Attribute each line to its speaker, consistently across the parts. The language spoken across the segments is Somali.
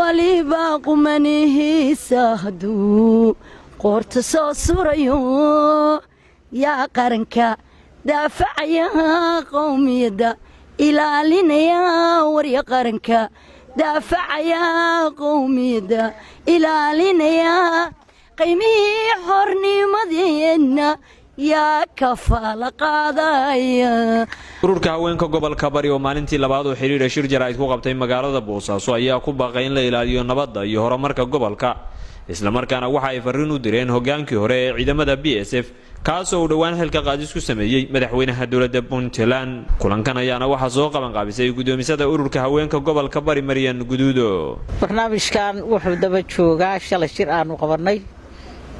Speaker 1: Waliba qumanihiisa hadduu qoorta soo surayo, yaa qaranka daafacaya, qowmiyadda ilaalinaya? Warya qaranka daafacaya, qowmiyadda ilaalinaya, qiymihii xornimadeenna yaa kafaala qaadaya?
Speaker 2: Ururka haweenka gobolka Bari oo maalintii labaad oo xidhiidha shir jaraa'id ku qabtay magaalada Boosaaso ayaa ku baaqay in la ilaaliyo nabadda iyo horumarka gobolka, islamarkaana waxa ay farriin u direen hogaankii hore ee ciidamada BSF, kaasoo uu dhowaan xilka qaadis ku sameeyey madaxweynaha dowladda Puntland. Kulankan ayaana waxaa soo qabanqaabisay guddoomisada ururka haweenka gobolka Bari, Maryan Guduudo.
Speaker 3: Barnaamijkan wuxuu daba joogaa shalay shir aanu qabannay.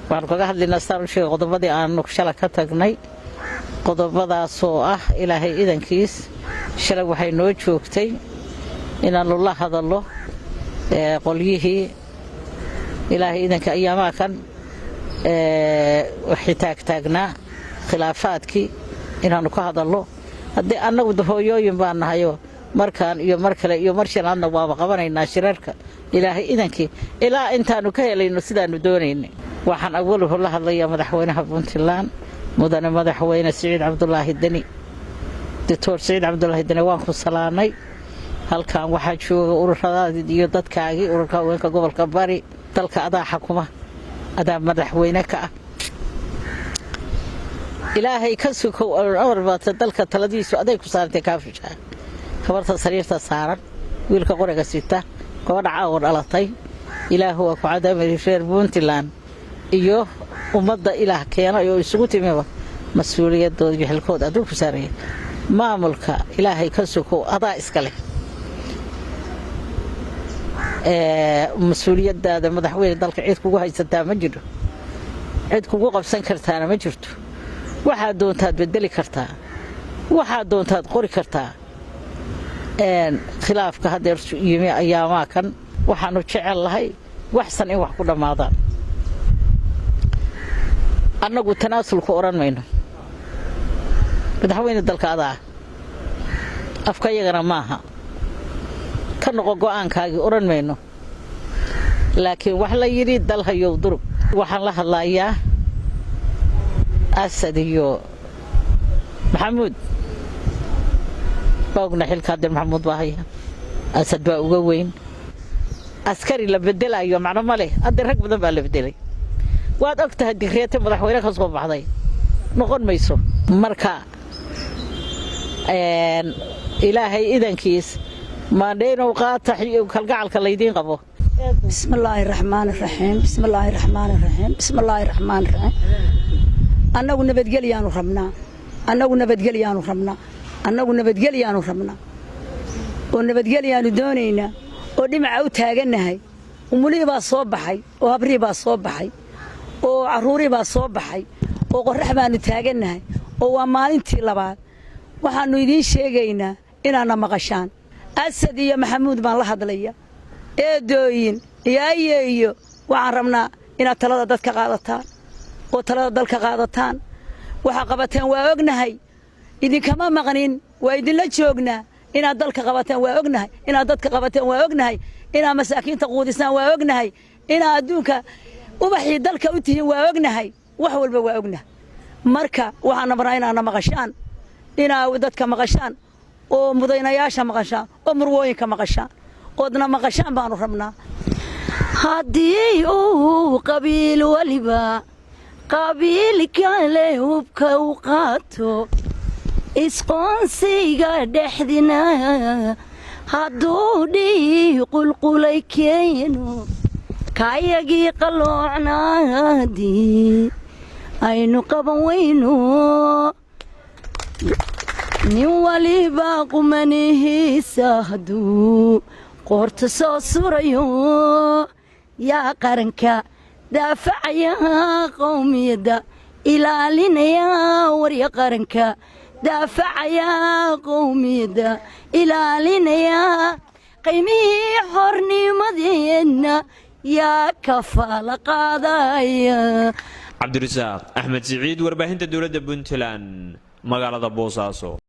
Speaker 3: Waxaanu kaga hadlaynaa, saan u sheegay, qodobadii aanu shalay ka tagnay, qodobadaasoo ah, Ilaahay idankiis, shalay waxay noo joogtay inaannu la hadallo qolyihii, Ilaahay idanka, ayaamaha kan waxay taagtaagnaa khilaafaadkii inaannu ka hadallo. Haddii annagu hooyooyin baan nahayoo, markaan iyo mar kale iyo mar shanaadna waaba qabanaynaa shirarka, Ilaahay idankii, ilaa intaannu ka helayno sidaannu doonaynay. Waxaan awaluhu la hadlayaa madaxweynaha Puntland, mudane madaxweyne Siciid Cabdulaahi Deni, Doctor Siciid Cabdulaahi Deni. Waan ku salaanay. Halkan waxaa jooga ururadaadii iyo dadkaagii, ururka haweenka gobolka Bari. Dalka adaa xakuma, adaa madaxweyne ka ah. Ilaahay ka sukow, amar baata, dalka taladiisu aday ku saarantay. Kaafishaa habarta sariirta saaran, wiilka qoriga sita, gabadha caawa dhalatay. Ilaahu waa ku cadaamay. Reer Puntland iyo ummadda Ilaah keenay oo isugu timiba, mas-uuliyadooda iyo xilkooda aduu ku saaraya. Maamulka, Ilaahay ka sukow, adaa iska leh mas-uuliyadaada. Madaxweyne, dalka cid kugu haysataa ma jiro, cid kugu qabsan kartaana ma jirto. Waxaad doontaad bedeli kartaa, waxaad doontaad qori kartaa. Khilaafka haddeer yimi ayaamaa kan, waxaanu jecel lahay waxsan in wax ku dhammaadaan. Annagu tanaasulku odhan mayno. Madaxweyne, dalka adaa, afka yagana maaha ka noqo go'aankaagii odhan mayno, laakiin wax la yidhi dal hayow durug. Waxaan la hadlayaa Asad iyo Maxamuud. Baa ogna xilka hadeer Maxamuud baa haya, Asad baa uga weyn. Askari la bedelayo macno ma leh. Hadde rag badan baa la bedelay, waad og tahay. Digreete madaxweyne ka soo baxday noqon mayso. Marka, Ilaahay idankiis, maandhaynow qaata kalgacalka laydiin qabo.
Speaker 4: Bismillaahi raxmaani raxiim, bismillaahi raxmaani raxiim, bismillaahi raxmaani raxiim. Annagu nabadgelyaanu rabnaa, annagu nabadgelyaanu rabnaa, annagu nabadgelyaanu rabnaa oo nabadgelyaanu doonaynaa oo dhinaca u taagannahay. Umulihii baa soo baxay oo habrihii baa soo baxay oo carruurihii baa soo baxay oo qorrax baanu taagannahay oo waa maalintii labaad. Waxaannu idiin sheegaynaa inaadna maqashaan. Asad iyo Maxamuud baan la hadlaya, eedooyin iyo ayeeyo. Waxaan rabnaa inaad talada dadka qaadataan oo talada dalka qaadataan. Waxaa qabateen waa ognahay, idinkama maqnin, waa idinla joognaa. Inaad dalka qabateen waa ognahay, inaad dadka qabateen waa ognahay, inaad masaakiinta quudisaan waa ognahay, inaad adduunka ubaxii dalka u tihiin waa ognahay. Wax walba waa ognahay. Marka waxaan rabnaa inaadna maqashaan, inaad dadka maqashaan oo mudaynayaasha maqashaan oo murwooyinka maqashaan oodna maqashaan baanu rabnaa.
Speaker 1: Haddii uu qabiil weliba qabiil kale hubka u qaato, isqoonsiga dhexdina hadduu dhiig qulqulay keeno, kayagii qalloocnaadii aynu qaban weyno, nin waliba qumanihiisa hadduu qoorta soo surayo, yaa qaranka daafacaya, qowmiyadda ilaalinaya? Warya qaranka daafacaya, qowmiyadda ilaalinaya, qiymihii xornimadeenna yaa kafaala qaadaya?
Speaker 2: Cabdirasaaq Axmed Siciid, warbaahinta dowladda Puntland, magaalada Boosaaso.